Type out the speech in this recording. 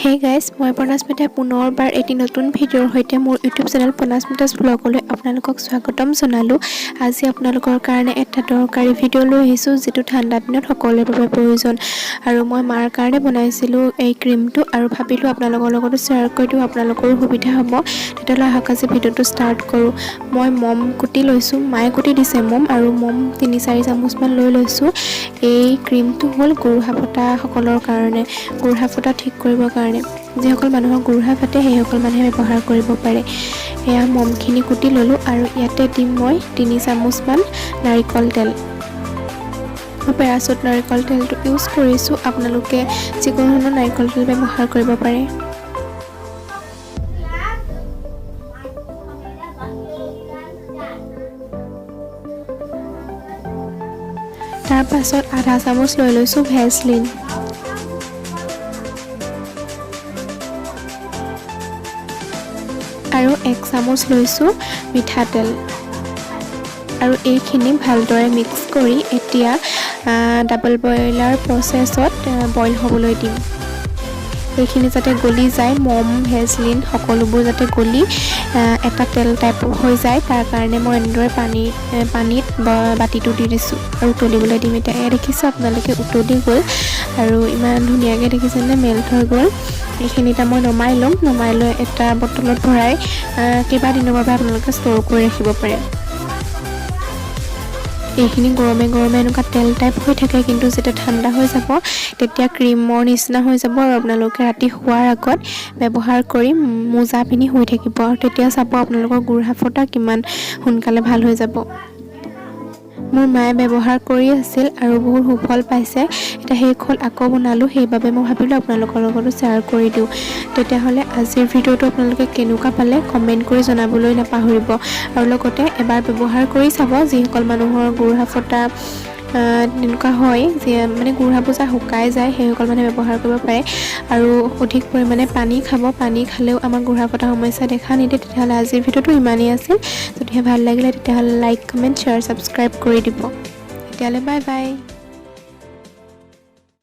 Hey guys, মই প্ৰণাস্মিতাই পুনৰবাৰ এটি নতুন ভিডিঅ'ৰ সৈতে মোৰ ইউটিউব চেনেল প্ৰণাস্মিতাছ ব্লগলৈ আপোনালোকক স্বাগতম জনালোঁ। আজি আপোনালোকৰ কাৰণে এটা দৰকাৰী ভিডিঅ' লৈ আহিছোঁ, যিটো ঠাণ্ডা দিনত সকলোৰে বাবে প্ৰয়োজন। আৰু মই মাৰ কাৰণে বনাইছিলোঁ এই ক্ৰীমটো আৰু ভাবিলোঁ আপোনালোকৰ লগতো শ্বেয়াৰ কৰি দিওঁ, আপোনালোকৰো সুবিধা হ'ব। তেতিয়াহ'লে আহক, আজি ভিডিঅ'টো ষ্টাৰ্ট কৰোঁ। মই মম কুটি লৈছোঁ, মায়ে কুটি দিছে মম। আৰু মম 3-4 চামুচমান লৈ লৈছোঁ। এই ক্ৰীমটো হ'ল গোৰোহা ফটাসকলৰ কাৰণে, গোৰোহা ফটা ঠিক কৰিবৰ কাৰণে। যিসকল মানুহৰ গোৰোহা ফাটে, সেইসকল মানুহে ব্যৱহাৰ কৰিব পাৰে। এয়া মমখিনি কুটি ল'লোঁ আৰু ইয়াতে দিম মই 3 চামুচমান নাৰিকল তেল। মই পেৰাচুট নাৰিকল তেলটো ইউজ কৰিছোঁ, আপোনালোকে যিকোনো ধৰণৰ নাৰিকল তেল ব্যৱহাৰ কৰিব পাৰে। তাৰপাছত আধা চামুচ লৈ লৈছোঁ ভেজলিন আৰু 1 চামুচ লৈছোঁ মিঠাতেল। আৰু এইখিনি ভালদৰে মিক্স কৰি এতিয়া ডাবল বইলাৰ প্ৰচেছত বইল হ'বলৈ দিম। এইখিনি যাতে গলি যায়, মম, ভেজলিন সকলোবোৰ যাতে গলি এটা তেল টাইপ হৈ যায়, তাৰ কাৰণে মই এনেদৰে পানীত বাতিটো দি দিছোঁ আৰু উতলিবলৈ দিম। এতিয়া এয়া দেখিছে আপোনালোকে, উতলি গ'ল আৰু ইমান ধুনীয়াকৈ দেখিছেনে মেল্ট হৈ গ'ল। এইখিনি এতিয়া মই নমাই ল'ম। নমাই লৈ এটা বটলত ভৰাই কেইবাদিনৰ বাবে আপোনালোকে ষ্ট'ৰ কৰি ৰাখিব পাৰে। এইখিনি গৰমে গৰমে এনেকুৱা তেল টাইপ হৈ থাকে, কিন্তু যেতিয়া ঠাণ্ডা হৈ যাব তেতিয়া ক্ৰীমৰ নিচিনা হৈ যাব। আৰু আপোনালোকে ৰাতি শোৱাৰ আগত ব্যৱহাৰ কৰি মোজা পিন্ধি শুই থাকিব আৰু তেতিয়া চাব আপোনালোকৰ গোৰোহা ফটা কিমান সোনকালে ভাল হৈ যাব। মোৰ মায়ে ব্যৱহাৰ কৰি আছিল আৰু বহুত সুফল পাইছে। এতিয়া শেষ হ'ল, আকৌ বনালোঁ, সেইবাবে মই ভাবিলোঁ আপোনালোকৰ লগতো শ্বেয়াৰ কৰি দিওঁ। তেতিয়াহ'লে আজিৰ ভিডিঅ'টো আপোনালোকে কেনেকুৱা পালে কমেণ্ট কৰি জনাবলৈ নাপাহৰিব। আৰু লগতে এবাৰ ব্যৱহাৰ কৰি চাব। যিসকল মানুহৰ গোৰোহা ফটা তেনেকুৱা হয় যে মানে গোৰোহা পচা শুকাই যায়, সেইসকল মানুহে ব্যৱহাৰ কৰিব পাৰে। আৰু অধিক পৰিমাণে পানী খাব। পানী খালেও আমাৰ গোৰোহা ফটা সমস্যা দেখা নিদিয়ে। তেতিয়াহ'লে আজিৰ ভিডিঅ'টো ইমানেই আছিল। যদিহে ভাল লাগিলে, তেতিয়াহ'লে লাইক, কমেণ্ট, শ্বেয়াৰ, ছাবস্ক্ৰাইব কৰি দিব। তেতিয়াহ'লে বাই বাই।